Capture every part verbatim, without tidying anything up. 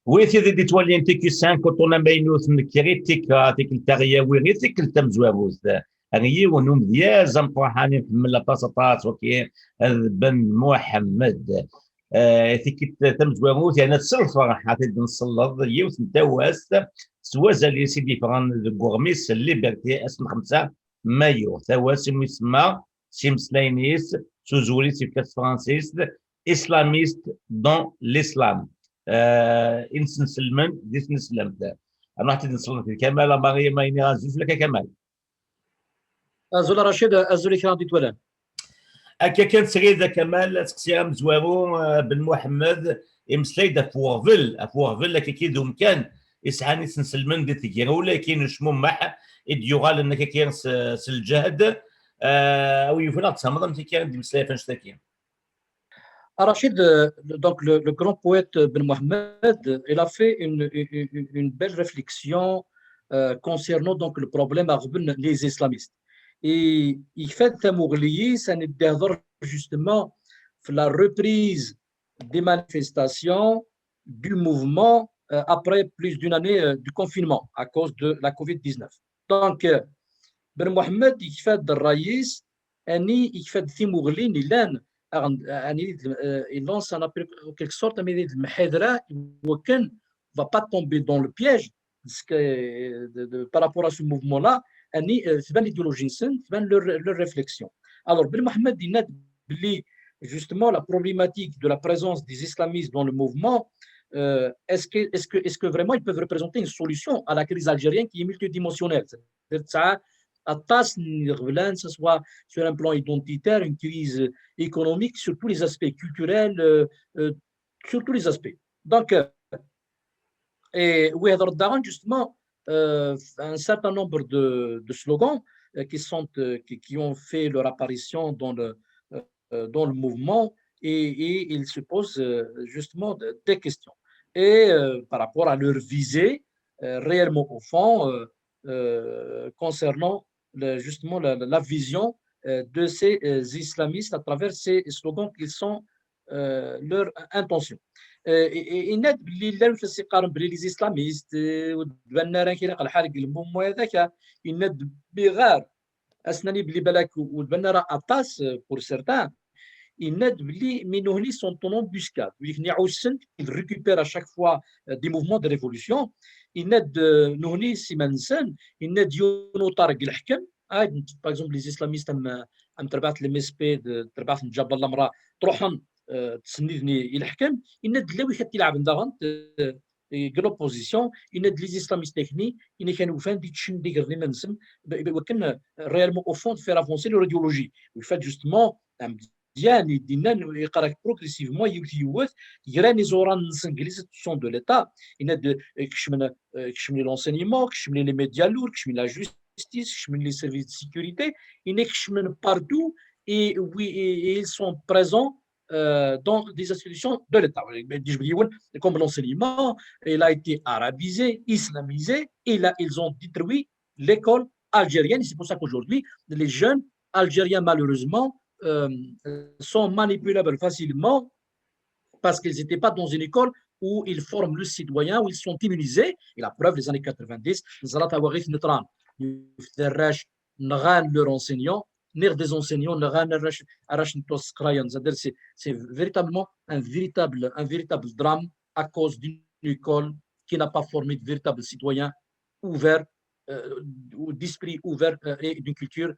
Wi tid i d-ittwalin T Q cinq, uṭṭun amaynut n Kritika, tikkelt ara yawi i tikkelt tamezwarut. Ar yiwen umedyaz ameqqran i nḥemmel aṭas, aṭas, waki, d Ben Muḥemmed. Eh, tikkelt tamezwarut, yerna s lferḥ ad t-id-nselleḍ yiwet n tawast s wazal-is i d-yeffɣen deg uɣmis Liberté ass n xemsa mayu. Tawast imi isemma s imeslayen-is, s uzwel-is yefka s tefransist, Islamiste dans l'islam. Eh, insenselmen di tneslemt. Ad nruḥ ad t-id-nselleḍ Kamal, a Marie, ma iniɣ azul fell-ak a Kamal. Azul a Racid, azul i kra n d-itwalan. Akka kan srid a Kamal, aseqsi amezwaru, eh, Ben Muḥemmed, imeslay-d ɣef weɣbel, ɣef weɣbel akka d umkan isɛan isenselmen di tegrewla-agi n ucmummeḥ i d-yuɣalen akka s, s lǧehd. Eh, a wi yufan ad ɣ-d-tfehmeḍ amek akka i d-imeslay ɣef annect-agi. Rachid, euh, donc le, le grand poète Ben Mohamed, il a fait une, une, une belle réflexion, euh, concernant donc le problème à les islamistes. Et il fait un justement la reprise des manifestations du mouvement, euh, après plus d'une année, euh, de confinement à cause de la covid dix-neuf. Donc, euh, Ben Mohamed, il fait de raïs, ani, il fait de timourlin, il a, ani, euh, il lance un appel, en quelque sorte, mais il m'a va pas tomber dans le piège, parce que, euh, de, de, par rapport à ce mouvement-là, ani, euh, c'est bien l'idéologie, c'est bien leur, leur réflexion. Alors, Ben Mohamed, il a justement la problématique de la présence des islamistes dans le mouvement, euh, est-ce que, est-ce que, est-ce que vraiment ils peuvent représenter une solution à la crise algérienne qui est multidimensionnelle ? C'est-à-dire, ça, atas, que ce soit sur un plan identitaire, une crise économique, sur tous les aspects culturels, euh, euh, sur tous les aspects. Donc, euh, et oui, justement, euh, un certain nombre de, de slogans, euh, qui, sont, euh, qui, qui ont fait leur apparition dans le, euh, dans le mouvement et, et ils se posent, euh, justement de- des questions. Et, euh, par rapport à leur visée, euh, réellement au fond, euh, euh, concernant le- justement la, la- la vision, euh, de ces, euh, islamistes à travers ces slogans qui sont, euh, leur intention. Euh, et, et, et net, les, les, les islamistes, euh, ou de Bannara qui est le mouvement, il net, ass-nni belli balak ur d-tban ara aṭas, euh, pour certains, yenna-d belli mi nuhni sont en embuscade, wid i ten-iɛussen, ils récupèrent à chaque fois, euh, des mouvements de révolution, yenna-d, euh, nuhni s iman-nsen, yenna-d yiwen uṭar deg leḥkem, ah, par exemple les islamistes am, am terbaɛt n l'M S P, d terbaɛt n Jabal Lamra, truḥen, euh, tsenniden i leḥkem, yenna-d llan wid ad t-ilɛben daɣen, euh, deg l'opposition, yenna-d les islamistes-nni, yenna kan ufan-d iččen d igerdan iman-nsen, b- b- wakken, euh, réellement au fond de faire avancer leur idéologie. Ufan-d justement amedya i d-yennan, yeqra progressivement yiwet yiwet, gran iẓuran-nsen deg les institutions de l'État, yenna-d, euh, kecmen, euh, kecmen l'enseignement, kecmen les médias lourds, kecmen la justice, kecmen les services de sécurité, yenna kecmen partout et, oui, et, et ils sont présents, euh, dans des institutions de l'État. Comme l'enseignement, il a été arabisé, islamisé, et là, ils ont détruit l'école algérienne. Et c'est pour ça qu'aujourd'hui, les jeunes algériens, malheureusement, euh, sont manipulables facilement parce qu'ils n'étaient pas dans une école où ils forment le citoyen, où ils sont immunisés. Et la preuve, les années quatre-vingt-dix, Zalat Awarit Netran, nɣan leur enseignant, nɣan des enseignants, nɣan arrac, arrac n twaɣit seqrayen. C'est-à-dire, c'est, c'est véritablement un véritable, un véritable drame à cause d'une école qui n'a pas formé de véritables citoyens ouverts, euh, ou d'esprit ouvert, euh, et d'une culture,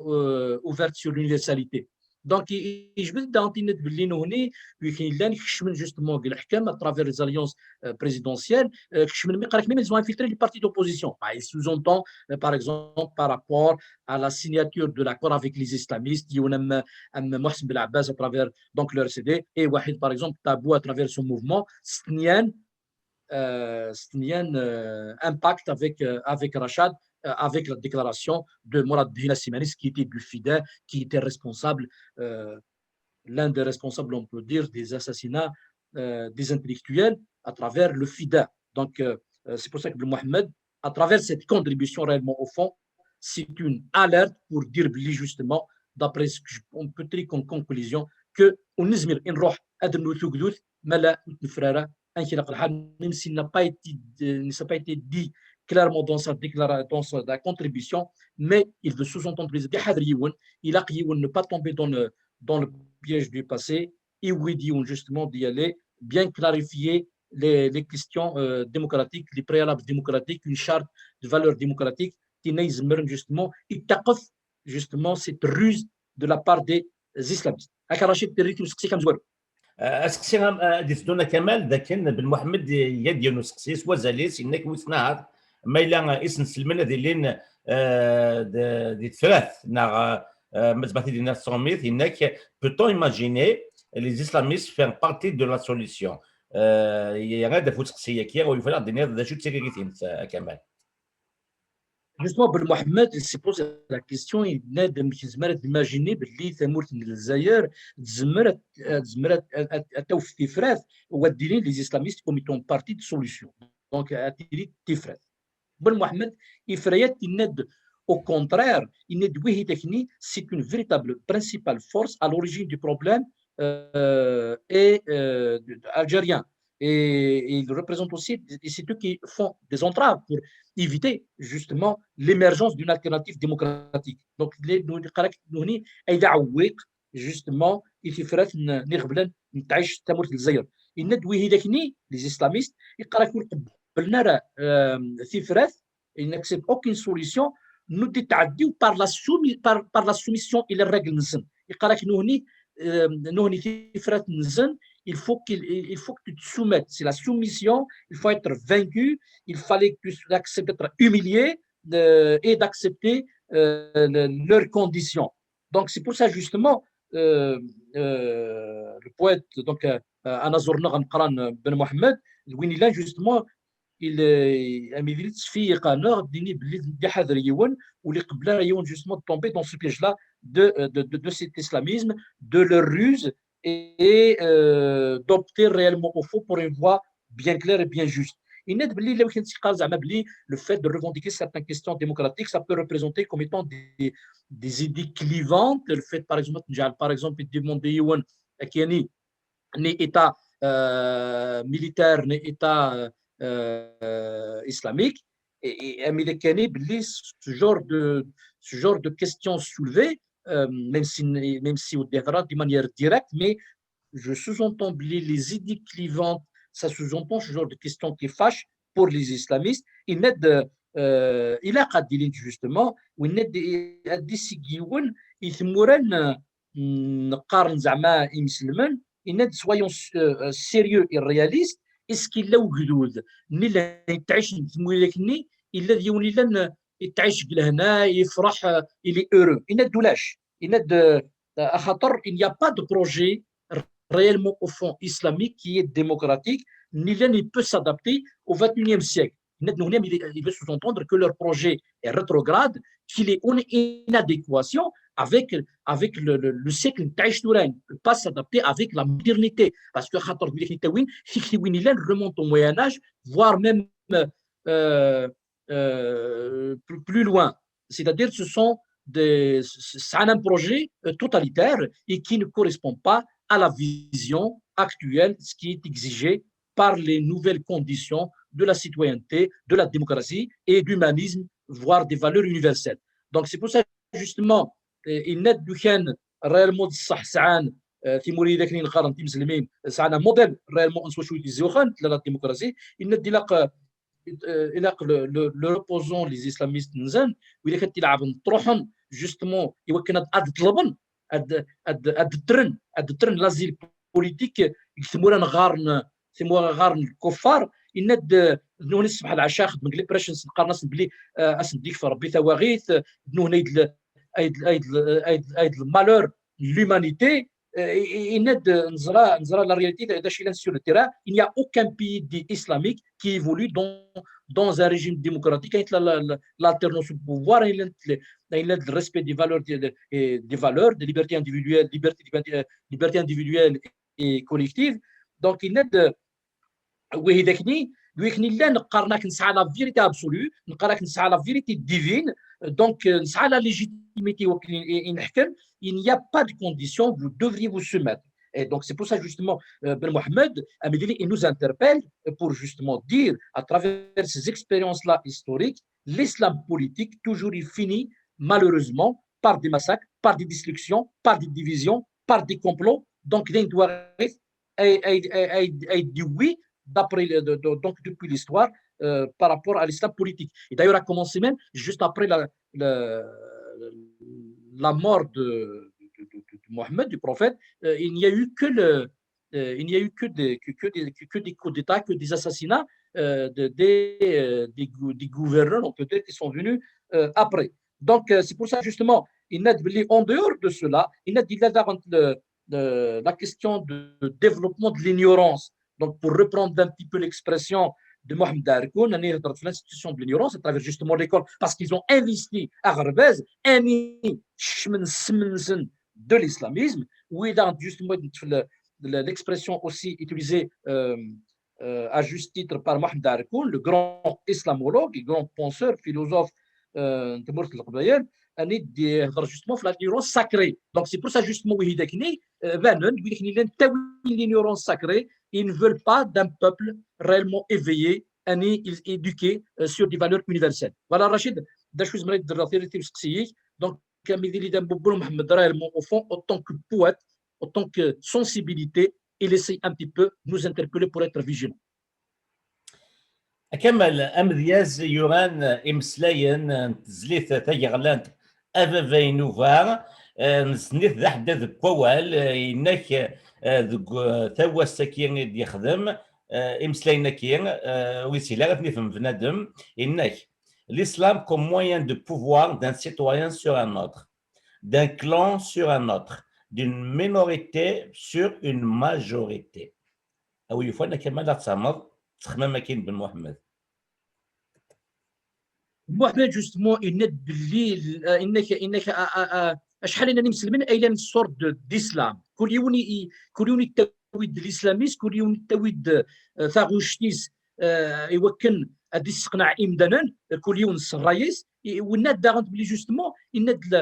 euh, ouverte sur l'universalité. Donc, i- i- je veux dire, dans une belli nuhni, wi kan llan kecmen justement deg leḥkem à travers les alliances, euh, présidentielles, euh, kecmen, mais même ils ont infiltré les partis d'opposition. Bah, il sous-entend, euh, par exemple, par rapport à la signature de l'accord avec les islamistes, yiwen am, am Mohsen Belabès à travers donc le R C D, et Wahid, par exemple, Tabou à travers son mouvement, Stnian, euh, Stnian, euh, impact avec, euh, avec Rachad, euh, avec la déclaration de Mourad Bouhina Simanis, qui était du FIDA, qui était responsable, euh, l'un des responsables, on peut dire, des assassinats, euh, des intellectuels à travers le FIDA. Donc, euh, euh, c'est pour ça que Mohamed, à travers cette contribution réellement au fond, c'est une alerte pour dire justement, d'après ce que je, on peut tirer comme conclusion, que on نزمر نروح هذا النوثوكدوث ما لا نفرارا amek ilaq lḥal, même s'il n'a pas été, ne s'est pas été dit clairement dans sa déclaration, dans sa contribution, mais il veut sous-entendre les idées, ḥader yiwen, ilaq yiwen ne pas tomber dans le, dans le piège du passé, et oui, disons justement d'y aller, bien clarifier les, les questions euh, démocratiques, les préalables démocratiques, une charte de valeurs démocratiques, qui n'est justement, justement cette ruse de la part des islamistes. Akka Rachid, territ-kem seqsi-k amezwaru. Aseqsi ad d-iteddun a Kamal, d akken Ben Muḥemmed iga-d yiwen useqsi s wazal-is, yenna-k wissen ahat ma yella isenselmen ad ilin di tefrat neɣ ma tebɣa ad d-tiniḍ tsummit, yenna-k: peut-on imaginer les islamistes faire partie de la solution? Yerra-d ɣef useqsi-agi, u yufan ad d-tiniḍ d acu d tiriritin-is a Kamal. Justement, Ben Mohamed, il se pose la question, yenna-d amek nezmer ad imaginer belli tamurt n Lezzayer tezmer ad tawef tifrat, u ad d-ilin les islamistes comme étant partie de solution. Donc, ad tili tifrat. Ben Mohamed, ifra-yat, yenna-d au contraire, yenna-d wihi d akni, c'est une véritable principale force à l'origine du problème euh, et euh, algérien. Et, et il représente aussi, et c'est eux qui font des entraves pour éviter justement l'émergence d'une alternative démocratique. Donc, les, nous, nous, nous, justement, i tifrat n iɣeblan n tɛic tamurt n Lezzayer. Yenna-d wihi d akni, les islamistes, yeqqar-ak ur qebblen ara tifrat, ils n'acceptent aucune solution, nous détardons par la, par, par la soumission et les règles. Il faut qu'il il faut que tu te soumettes. C'est la soumission, il faut être vaincu, il fallait que tu acceptes d'être humilié euh, et d'accepter euh, leurs conditions. Donc c'est pour ça justement euh, euh, le poète, donc euh, Anazorna Ramqaran Ben Mohamed, Winila, justement, il est amidil tsfiqa nord dini belli dihader yiwen ou les qbla yiwen justement de tomber dans ce piège là de, de, de, de cet islamisme, de leur ruse et euh, d'opter réellement au fond pour une voie bien claire et bien juste. Il n'est pas le fait de revendiquer certaines questions démocratiques, ça peut représenter comme étant des, des idées clivantes. Le fait, par exemple, par exemple, de demander à Kiani ni État euh, militaire, ni État euh, islamique. Et, et, et ce genre de, ce genre de questions soulevées, euh, même si, même si au départ de manière directe, mais je sous-entends les, les idées clivantes, ça sous-entend ce genre de questions qui fâchent pour les islamistes. Il n'est de, euh, il a justement, il n'est de, il a décidé, il neqqaren zeɛma imselmen, yenna-d soyons euh, sérieux et réalistes, est-ce qu'il a ugdud nni la yettɛic deg tmwirak-nni, yella d yiwen yellan yettɛic deg lehna, yefreḥ, il est heureux? Yenna-d ulac. Yenna-d axaṭer il n'y a pas de projet réellement au fond islamique qui est démocratique, ni l'un ne peut s'adapter au vingt et unième siècle. Il veut sous-entendre que leur projet est rétrograde, qu'il est en inadéquation avec, avec le, le, le siècle, ne pas s'adapter avec la modernité. Parce que remonte au Moyen-Âge, voire même euh, euh, plus, plus loin. C'est-à-dire ce sont des, c'est un projet euh, totalitaire et qui ne correspond pas à la vision actuelle, ce qui est exigé par les nouvelles conditions de la citoyenneté, de la démocratie et d'humanisme, voire des valeurs universelles. Donc c'est pour ça justement, euh, il n'est de réellement de الصح سعان تيموري إذا كاين قرن تيمسلمين سعانا موديل réellement أنسوا شوية الزيوخان la démocratie. Il n'est de ilaq le, le, le reposant les islamistes nzan, ou il est là تروحن justement يوكنا ad طلبن ad ad ad tren ad tren l'asile politique يكتمورا غارن ثمورا غارن الكفار. إن نهني الصبح العشاء خدمك les prêches نقارن بلي اسم ديك في ربي ثواغيث نهني ايد ايد ايد ايد ايد المالور l'humanité. Yenna-d neẓra, neẓra la réalité d acu yellan sur le terrain. Il n'y a aucun pays dit islamique qui évolue dans, dans un régime démocratique avec l'alternance au pouvoir, avec le respect des valeurs, des, des valeurs, des libertés individuelles, liberté, liberté individuelle et collective. Donc, yenna-d وهي ذاكني ويكني لا نقارنك نسعى la vérité absolue, نقارنك نسعى la vérité divine, donc نسعى la légitimité. Il n'y a pas de condition, vous devriez vous soumettre. Et donc, c'est pour ça, justement, euh, Ben Mohamed, à Medili, il nous interpelle pour, justement, dire, à travers ces expériences-là historiques, l'islam politique, toujours, il finit, malheureusement, par des massacres, par des destructions, par des divisions, par des complots. Donc, il doit être, et, et, et, et, et dit oui, d'après le- de- de- donc depuis l'histoire, euh, par rapport à l'islam politique. Et d'ailleurs, a commencé même juste après la, la, la mort de, de, de- de- de Mohammed, du prophète, euh, il n'y a eu que le, euh, il n'y a eu que des, que, que des, que, que des coups d'État, que des assassinats euh, de- des, euh, des, gou- des gouverneurs, on peut dire, qui sont venus euh, après. Donc, euh, c'est pour ça, justement, il y a en dehors de cela, il y a le- le- la question de développement de l'ignorance. Donc, pour reprendre un petit peu l'expression de Mohamed Arkoun, on est dans l'institution de l'ignorance à travers justement l'école, parce qu'ils ont investi à Gharbaz, un chemin de l'islamisme, où il a justement le- le- l'expression aussi utilisée euh, euh, à juste titre par Mohamed Arkoun, le grand islamologue, le grand penseur, philosophe euh, de Mourth al-Qbayal, أني دي يهضر justement في l'ignorance sacrée. Donc c'est pour ça justement وهي داكني بانن ويديك لان تاوي l'ignorance sacrée, ils ne veulent pas d'un peuple réellement éveillé, أني éduqué euh, sur des valeurs universelles. Voilà Rachid, دا شوي زمريت درا ثيري تيوسقسيك. Donc كما يدير لي دام بوبو محمد réellement au fond, autant que poète, autant que sensibilité, il essaye un petit peu nous interpeller pour être vigilants. Kamal amedyaz yuran imeslayen n tezlit tageɣlant a baba inuba, nezznet d aḥeddad deg wawal, yenna-k deg tawast-agi i d-yexdem imeslayen-agi, ur yeshil ara ad ten-yefhem bnadem, yenna-k: l'islam comme moyen de pouvoir d'un citoyen sur un autre, d'un clan sur un autre, d'une minorité sur une majorité. A wi yufan a Kamal ad tfehmeḍ ttexmam-agi n Ben Mohamed. Mohamed, justement, il net belli, euh, il net, il net, euh, euh, euh, acḥal n imeslmen ay llan une sorte de d'islam. Kul yiwen i- kul yiwen yettawi-d l'islamisme, kul yiwen yettawi-d euh, taɣuct-is euh, i wakken ad isseqneɛ imdanen, kul yiwen s ṛṛay-is. I- winna daɣen belli justement, il net la,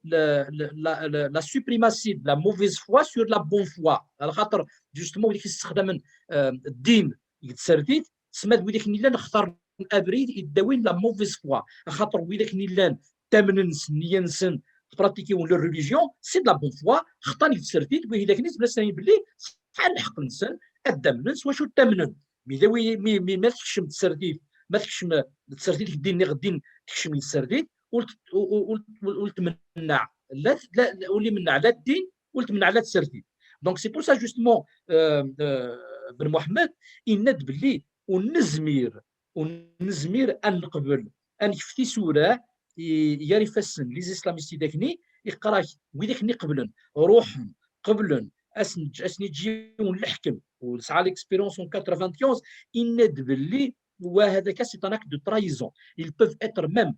la, la, la, la, la suprématie de la mauvaise foi sur la bonne foi. Axaṭer justement wid i yessexdamen euh, ddin deg tsertit, tesma d widak n yellan xtaren abrid i ddawin la mauvaise foi, axaṭer widak n yellan ttamnen s nniya-nsen, tpratikiwen leur religion, c'est de la bonne foi, xtan deg tsertit, widak n yisem lassen belli sɛan lḥeqq-nsen ad d-amnen s wacu ttamnen. Mi d awi mi mi ma tekcem tsertit, ma tekcem tsertit deg ddin niɣ ddin tekcem deg tsertit, ur t- ur- ur- ur- ur tmenneɛ la la- ur imenneɛ la ddin ur tmenneɛ la tsertit. Donc c'est pour ça justement euh, euh, Ben Mohamed yenna-d belli ur nezmir ur nezmir ad neqbel ad nekf tisura i gar ifassen les islamistes i dakni, iqqar-ak widak-nni qeblen, ruḥen, qeblen, asen-, asen-iǧǧi yiwen leḥkem, u nesɛa l'expérience en quatre-vingt-onze, yenna-d belli wa hadaka c'est un acte de trahison. Ils peuvent être même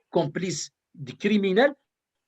complices de criminels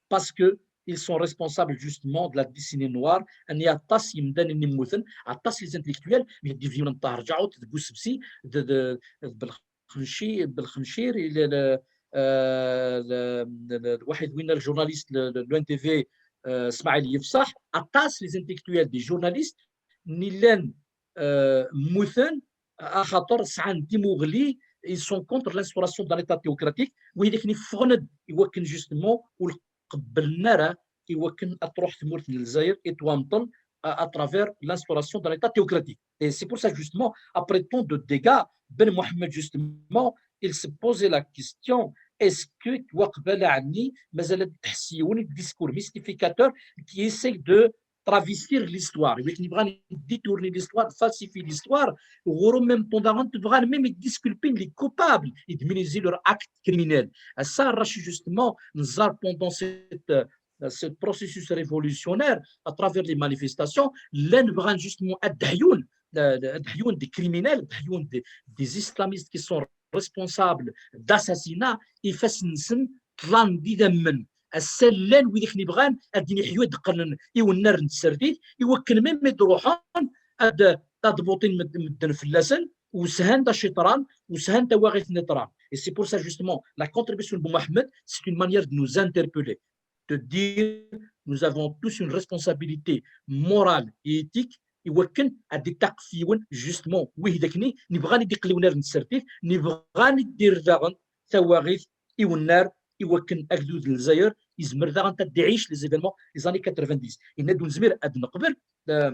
parce que ils sont responsables justement de la décennie noire. Ani aṭas yimdanen i mmuten, aṭas les intellectuels, mais d Divriwen n Ṭaher Ǧaɛut, d Busebsi, d, d, d Belxenci-, Belxencir, il, le, euh, le, le, le, واحد وين le journaliste, le, le, l'O N T V, euh, Smaïl Yefsah, aṭas les intellectuels, des journalistes, nni llan euh, mmuten, axaṭer sɛan timuɣli, ils sont contre l'instauration d'un État théocratique, widak-nni ffɣen-d i wakken justement ur qebblen ara i wakken ad truḥ tmurt n Lezzayer i twamṭel à, à travers l'instauration d'un État théocratique. Et c'est pour ça justement, après tant de dégâts, Ben Mohamed justement, il se posait la question, est-ce que وقبلا عني مازال تحسيون discours mystificateur qui essaye de travestir l'histoire, يبغى détourner l'histoire, falsifier l'histoire, وغرو même temps داغن تبغى même يديسكولبين les coupables, يدمينيزي leur acte criminel. Ça, Rachid, justement, nous a pendant cette, euh, ce processus révolutionnaire, à travers les manifestations, là, nous justement à des criminels, des, des islamistes qui sont responsables d'assassinats, ifassen-nsen ṭṭlan d idammen. Ass-a llan wid i ten-ibɣan ad d-iniḥyu ad d-qqlen i wennar n tsertit, i wakken même mi d-ruḥen ad, ad ḍbuṭin med-, medden fell-asen, ushan d aciṭran, ushan tawaɣit n iṭran. Et c'est pour ça justement la contribution de Mohamed, c'est une manière de nous interpeller, de dire nous avons tous une responsabilité morale et éthique i wakken ad d-iṭṭaqef yiwen, justement, wid akkenni, nebɣa ad d-iqelwen ar n tsertit, nebɣa ad d-irr daɣen tawaɣit i wennar, i wakken agdud n Lezzayer yezmer daɣen ad d-iɛic les événements les années quatre-vingt-dix. Yenna-d ur nezmir ad neqbel, euh,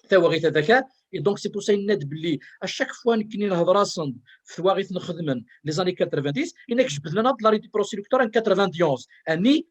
tawaɣit adaka. Et donc, c'est pour ça yenna-d belli à chaque fois nekkni nhedder-asen f twaɣit nxedmen les années quatre-vingt-dix, yenna-k jebden-aneɣ-d l'arrêté procédure électorale en quatre-vingt-onze. Ani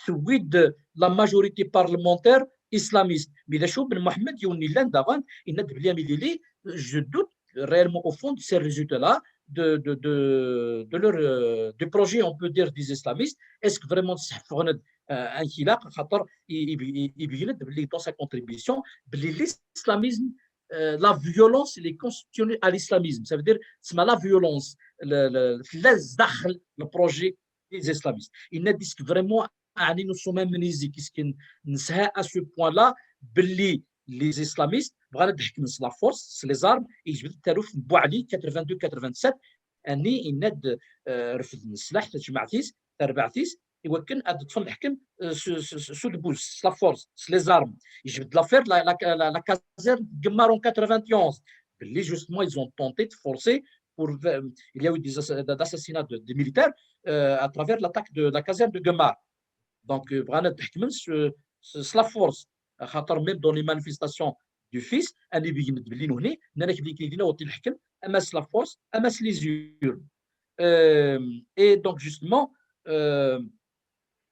tewwi-d la majorité parlementaire islamiste. Mais d acu, Ben Mohamed, yiwen yellan daɣen, yenna-d belli, à Midi, je doute réellement au fond de ces résultats-là, de, de, de, de leur, euh, du projet, on peut dire, des islamistes. Est-ce que vraiment, euh, un kilaq, خاطر, il, il, il, il, dans sa contribution, belli l'islamisme, euh, la violence, elle est constitutionnelle à l'islamisme. Ça veut dire, c'est la violence, le, le, le, le projet des islamistes. Il n'a dit que vraiment, nous sommes amenés à ce point-là, belli les islamistes, bɣan ad ḥekmen s la force, s les armes, i jbed taruf n Bouali quatre-vingt-deux quatre-vingt-sept, ani yenna-d, euh, refden sslaḥ, tajmaɛt-is, tarbaɛt-is, i wakken ad ṭṭfen leḥkem, euh, s, s, s, s udbuz, s la force, s les armes. Yejbed l'affaire la, la, la, la caserne de Gemmar en quatre-vingt-onze. Belli, justement, ils ont tenté de forcer pour, euh, il y a eu des, des assassinats de, de militaires, euh, à travers l'attaque de la caserne de Gemmar. Donc, euh, bɣan ad ḥekmen s, s, s la force. Xaṭer même dans les manifestations du fils, ani bigin d belli nuhni, nana k bigin dina wati leḥkem, ama s la force, ama s les urnes. Euh, et donc, justement, euh,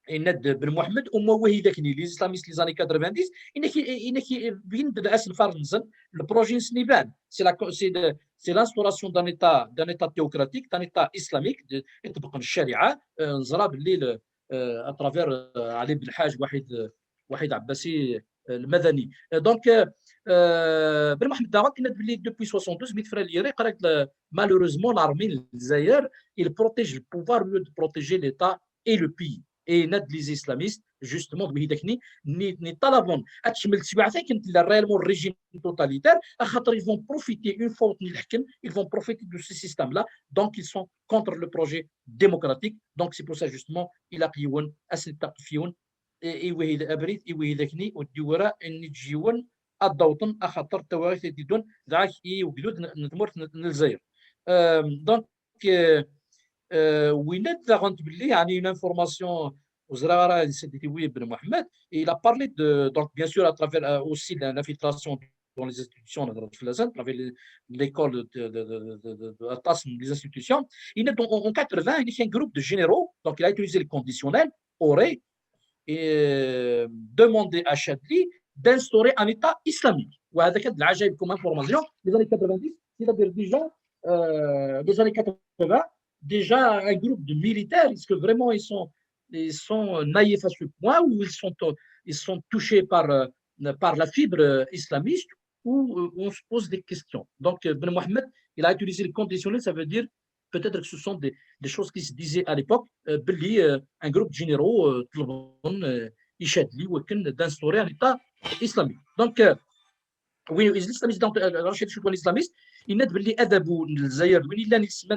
yenna-d Ben Mohamed, au moins, wahi d akkenni, les islamistes, les années quatre-vingt-dix, yenna-k, yenna-k, bigin d asenfar-nsen, le projet-nsen iban. C'est la, c'est de, c'est l'instauration d'un État, d'un État théocratique, d'un État islamique, de, يطبق الشريعة, euh, neẓra belli le, euh, à travers, euh, Ali Belhaj, Wahid, euh, Wahid Abbasi, euh, Al-Madani. Euh, donc, euh, euh, Ben Mohamed daɣen, yenna-d belli depuis soixante-douze, mi tefra lgirra, qrib, euh, malheureusement, l'armée n Lezzayer, il protège le pouvoir au lieu de protéger l'État et le pays. Et yenna-d les islamistes, justement, d wid akkenni, ni, ni ṭalaben ad tkemmel teswiɛt akken tella réellement le régime totalitaire, axaṭer ils vont profiter, une fois wwten leḥkem, ils vont profiter de ce système-là. Donc, ils sont contre le projet démocratique. Donc, c'est pour ça, justement, ilaq yiwen ad s-iṭṭaqef yiwen i, i wahid abrid, i wahid akkenni, ur d-iwwi ara ad neǧǧ yiwen ad d-awḍen, axaṭer tawaɣit i d-iddun, dɣa i ugdud n, n tmurt n, n Lezzayer. Euh, donc, euh, euh, winna daɣen belli, yeɛni, une information, ur ẓriɣ ara ansi d-tiwi Ben Mohamed, il a parlé de, donc, bien sûr, à travers, euh, aussi la, l'infiltration dans les institutions, à travers les, l'école de, de, de, de, de, de, aṭas n les institutions. Il est en, en quatre-vingts, il y a un groupe de généraux, donc il a utilisé le conditionnel, aurait euh, demandé à Chadli d'instaurer un État islamique. وهذا كان العجائب comme information, les années quatre-vingt-dix, c'est-à-dire déjà, euh, les années quatre-vingts, déjà un groupe de militaires, est-ce que vraiment ils sont, ils sont naïfs à ce point où ils sont, ils sont touchés par, euh, par la fibre, euh, islamiste, où, euh, on se pose des questions. Donc, euh, Ben Mohamed, il a utilisé le conditionnel, ça veut dire peut-être que ce sont des, des choses qui se disaient à l'époque, euh, belli, euh, un groupe de généraux, euh, tlebn, euh, i Chadli wakken d'instaurer un État islamique. Donc, euh, oui, les islamistes, donc, euh, Rachid Choudoué, l'islamiste, il n'a pas adabu, les Zaïriens,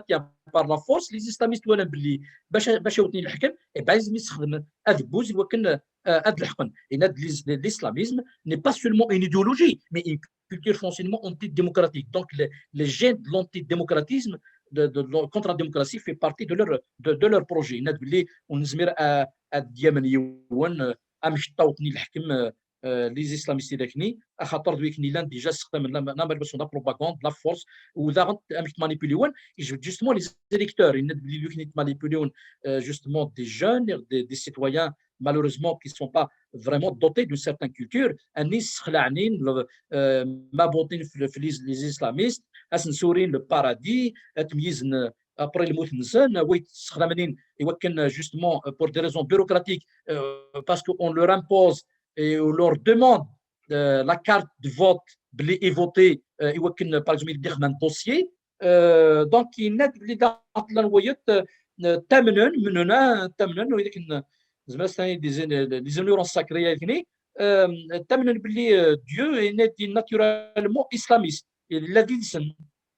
il a par la force, les islamistes, ou belli, باش يوطي الحكم, et ben, ils ont adabu, ils ont, euh, ad leḥqen. Et l'islamisme n'est pas seulement une idéologie, mais une culture foncièrement antidémocratique. Donc, les, les gènes de l'antidémocratisme, de, de, de, contre la démocratie, fait partie de leur, de, de leur projet. Yenna-d belli ur nezmir ad d-yamen yiwen, euh, amek ṭṭawten i leḥkem, euh, euh, les islamistes d akkenni, axaṭer d wid akken yellan déjà ssexdamen la, la manipulation, la propagande, la force, u daɣen amek ttmanipulin yiwen, justement les électeurs, yenna-d belli d wid akken ttmanipulin yiwen, euh, justement des jeunes, des, des citoyens malheureusement, qui ne sont pas vraiment dotés d'une certaine culture, ani ssexlaɛen, euh, mabuṭin f, f les, les islamistes, ad sen-surin le paradis, ad tmeyyizen, euh, après lmut-nsen, wa ssexdamen i wakken, euh, justement, euh, pour des raisons bureaucratiques, euh, parce qu'on leur impose et on leur demande, euh, la carte de vote, belli i voter, euh, i wakken, par exemple, ad d-ixdem un dossier, euh, donc, yenna-d belli daɣen llan wayed, euh, ttamnen, menna, ttamnen, wid akken, euh, zemreɣ ad s-tiniḍ des, les ignorants sacrés, euh, ttamnen belli, euh, Dieu est né naturellement islamiste. Il l'a dit,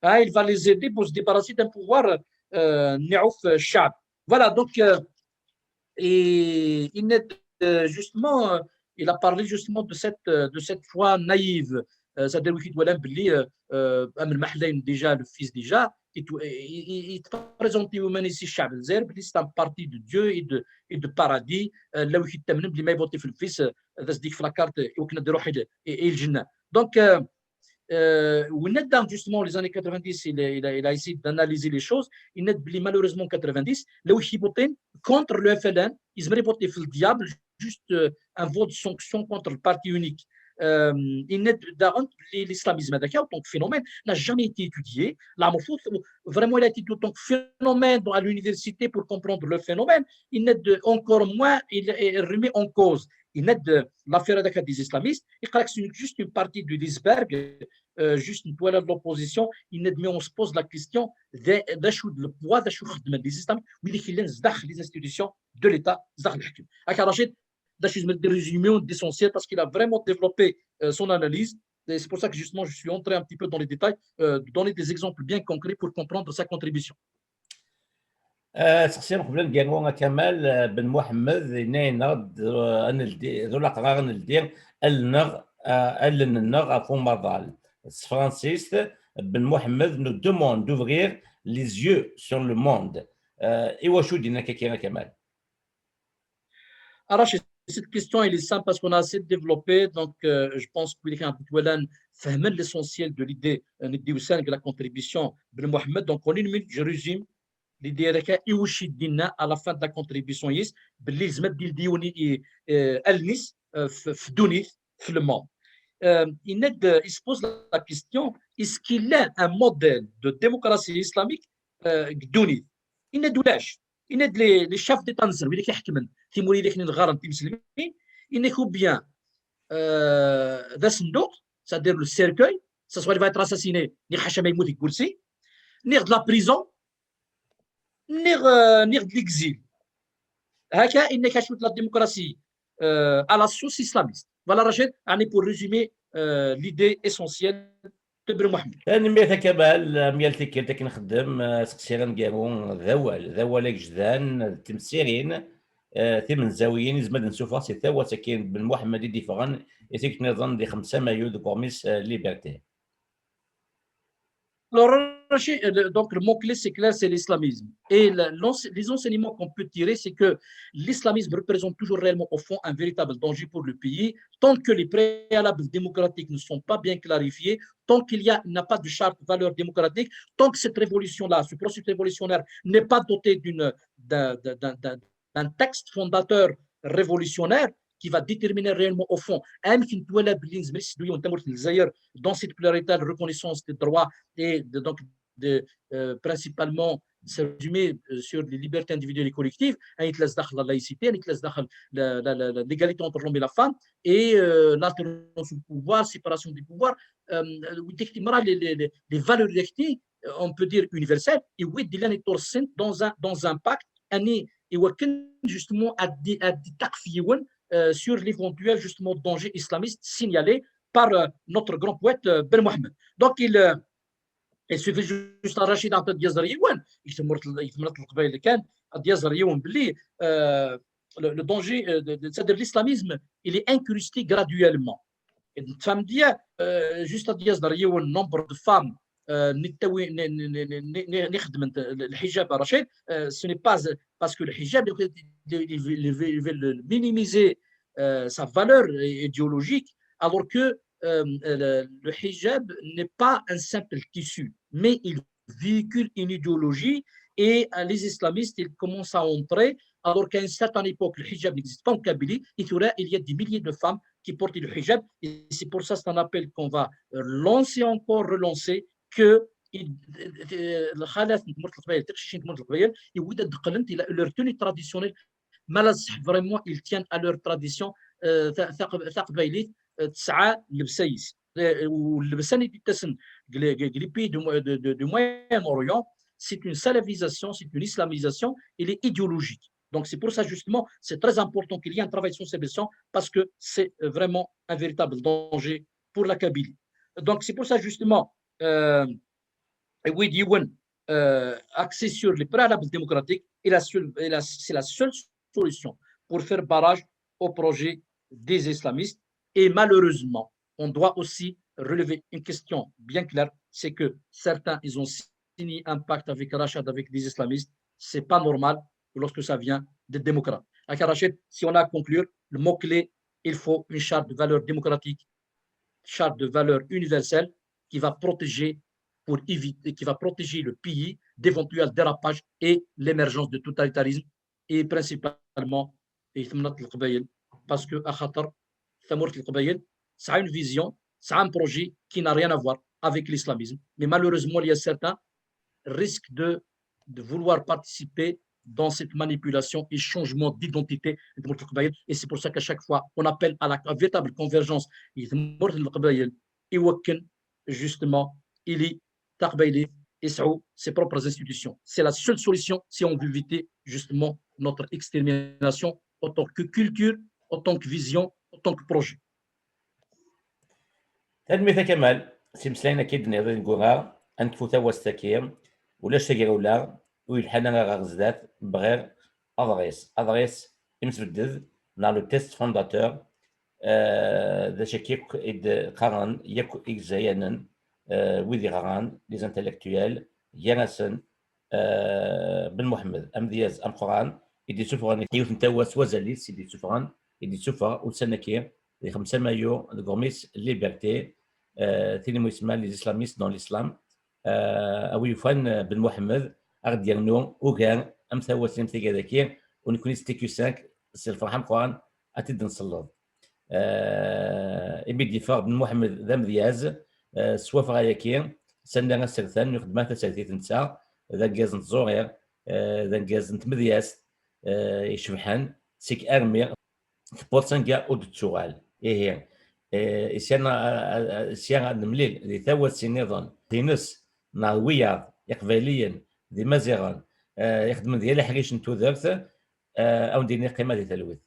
hein, il va les aider pour se débarrasser d'un pouvoir, euh, nniɣ ɣef ccɛeb. Voilà, donc, euh, et yenna-d euh, justement, euh, il a parlé justement de cette, euh, de cette foi naïve. Euh, c'est-à-dire, وكي تولى بلي, euh, euh, أمن محلين déjà, le fils déjà, il, il, il, il présente يومين ici الشعب الجزائري بلي c'est un parti de Dieu et de, et de paradis. Euh, là وكي تأمن بلي ما يفوتي في الفيس, euh, هذا صديق في la carte, يمكن يروح إلى, إلى الجنة. Donc, euh, euh, وين دا, justement, les années quatre-vingt-dix, il, a- il, a- il a essayé d'analyser les choses. Il a dit, malheureusement, quatre-vingt-dix, لو يحب يفوتي contre le F L N, يزمر يفوتي في le diable, juste, euh, un vote de sanction contre le parti unique. Euh, il a dit, داغن, لي- l'islamisme هذاك, en tant que phénomène, n'a jamais été étudié. Là, vraiment, il a été étudié en tant que phénomène dans- à l'université pour comprendre le phénomène. Il a dit, encore moins, il, il remet en cause. Il a dit, l'affaire هذاك des islamistes, il croit que c'est juste une partie de l'iceberg, euh, juste une toile de l'opposition. Il a dit, mais on se pose la question, d acu d le poids, d acu خدمة des islamistes, وين كاين لازم داخل les institutions de l'État, داخل الحكم. هكا رشيد, داش يزمر دي résumé, l'essentiel, parce qu'il a vraiment développé, euh, son analyse. Et c'est pour ça que justement, je suis entré un petit peu dans les détails, euh, de donner des exemples bien concrets pour comprendre sa contribution. آه، سقسي قبل نقالو كمال، آه، بن محمد يناينغ د-، آه، نلدي، ذو الأقرار نلدي، ألنغ، آه، ألنغ أفو مضال. فرانسيس بن محمد nous demande d'ouvrir les yeux sur le monde. آه، إيوا شو دينا كاكينا كمال؟ Alors, cette question, elle est simple parce qu'on a assez développé. Donc, euh, je pense que les gens فهموا l'essentiel de l'idée, euh, de la contribution de Mohamed. Donc, en une minute, je résume l'idée هذاك, إيوا شي دينا à la fin de la contribution يس, باللي زعما بدي يديوني, آه, ألنيس, آه, في, في دونيث, في le monde. Euh, il, il se pose la question, est-ce qu'il y a un modèle de démocratie islamique, euh, دونيث؟ Il a dit ولاش. Il a dit les, les chefs d'État نزل, ولا كيحكمن, تيموري اللي كاين الغرب تيمسلمين, il a dit ou bien, euh, ذا صندوق, c'est-à-dire le cercueil, ça soit il va être assassiné, ني حاشا ما يموت يقول سي, ني de la prison, ني, euh, ني de l'exil. هكا إنك شفت la démocratie, euh, à la sauce islamiste. Voilà, Rachid, يعني pour résumer, euh, l'idée essentielle de بن محمد. Tanemmirt a Kamal, am yal tikkelt akken nxeddem, eh, seqsi aneggaru d awal, d awal agejdan, d temsirin, eh, timenzawiyin, izmer ad nsuffeɣ si tawat akken Ben Mohamed i d-iffɣen i tikkelt nniḍen di xemsa mayu deg uɣmis, eh, Liberté. Alors, Rachid, euh, donc le mot-clé, c'est clair, c'est l'islamisme. Et la, l'ense-, les enseignements qu'on peut tirer, c'est que l'islamisme représente toujours réellement, au fond, un véritable danger pour le pays, tant que les préalables démocratiques ne sont pas bien clarifiés, tant qu'il y a, n'a pas de charte valeur démocratique, tant que cette révolution-là, ce processus révolutionnaire n'est pas doté d'une, d'un, d'un, d'un, d'un, d'un texte fondateur révolutionnaire qui va déterminer réellement, au fond, un qui doit la dans cette pluralité, la reconnaissance des droits et de, donc, de, euh, principalement, c'est résumé, euh, sur les libertés individuelles et collectives, hein, il y a la laïcité, il y a la, la, la, la, l'égalité entre l'homme et la femme, et, euh, l'alternance au pouvoir, séparation des pouvoirs, euh, les, les, les, les valeurs, euh, on peut dire universelles, et oui, il y a dans un, dans un pacte, يعني يوكل justement à des, à des تقفيون, euh, sur l'éventuel justement danger islamiste signalé par, euh, notre grand poète, euh, Ben Mohamed. Donc il, euh, il suffit juste à Rachid Ahmed Yazariwan, il se mort, il se mort le, euh, le danger, euh, de, de, c'est-à-dire l'islamisme, il est incrusté graduellement. Et, euh, juste à Yazariwan, nombre de femmes, euh, نخدم الحجاب, Rachid, euh, ce n'est pas parce que le hijab, ils veulent, ils veulent minimiser, euh, sa valeur idéologique, alors que, euh, le, le hijab n'est pas un simple tissu, mais il véhicule une idéologie et, euh, les islamistes, ils commencent à entrer, alors qu'à une certaine époque, le hijab n'existe pas en Kabylie, et il y a des milliers de femmes qui portent le hijab, et c'est pour ça, c'est un appel qu'on va lancer encore, relancer, que الخالات, تمورت القبايل, تقشيشين تمورت القبايل, يولد دقلنت الى leur tenue traditionnelle, mais là, vraiment, ils tiennent à leur tradition, euh, تاع, تاع, تاع قبايليت, euh, تسعى لبسايس. Euh, واللبسان اللي تسن, les, les, les pays du, de, de, du Moyen-Orient, c'est une salafisation, c'est une islamisation, elle est idéologique. Donc, c'est pour ça, justement, c'est très important qu'il y ait un travail de sensibilisation parce que c'est, euh, vraiment un véritable danger pour la Kabylie. Donc, c'est pour ça, justement, euh, et oui, Diwan, euh, axé sur les préalables démocratiques, et la seule, et la, c'est la seule solution pour faire barrage au projet des islamistes. Et malheureusement, on doit aussi relever une question bien claire, c'est que certains, ils ont signé un pacte avec Rachad, avec des islamistes. C'est pas normal lorsque ça vient des démocrates. Rachid, si on a à conclure, le mot-clé, il faut une charte de valeurs démocratiques, charte de valeurs universelle qui va protéger, pour éviter, qui va protéger le pays d'éventuels dérapages et l'émergence de totalitarisme et principalement, parce que axaṭer tamurt n Leqbayel, ça a une vision, ça a un projet qui n'a rien à voir avec l'islamisme. Mais malheureusement, il y a certains risquent de, de vouloir participer dans cette manipulation et changement d'identité de Leqbayel. Et c'est pour ça qu'à chaque fois, on appelle à la véritable convergence. Justement, il est ses propres institutions. C'est la seule solution si on veut éviter justement notre extermination en tant que culture, en tant que vision, en tant que projet. Tanemmirt a Kamal, s imeslayen akka i d-tenniḍ ineggura, ad nekfu tawast-agi, ulac tagrawla, ur yelḥan ara ɣer zdat, bɣiɣ aḍris, aḍris imsebded, neɣ le texte fondateur, d acu akka yakk i d-qqaren yakk igezzayanen, wid yeɣran, les intellectuels, gar-asen Ben Muḥemmed, amedyaz ameqqran, i d-yessufɣen yiwet n tawast s wazal-is, i d-yessufɣen, i d-yessufeɣ ussan-agi di xemsa mayu deg uɣmis Liberté, tin imu isemma Les islamistes dans l'islam. A wi yufan Ben Muḥemmed, a ɣ-d-yernu ugar am tawast am tigad-agi, u nekkni s T Q cinq s lferḥ ameqqran ad t-id-nselleḍ. Imi d-yeffeɣ Ben Muḥemmed d amedyaz, s waffeɣ-agi, s anda asertan n uxeddim tasertit netta, d argaz n tẓuri, d argaz n tmedyazt icebḥen, seg armi tewweḍ sanga ur d-tettuɣal. Ihi, sya ad nemlil di tawast nniḍen, d ines neɣ d wiyaḍ iqbayliyen d imaziɣen ixeddmen di yal aḥric n tudert, a wen-d-iniɣ qqima di talwit.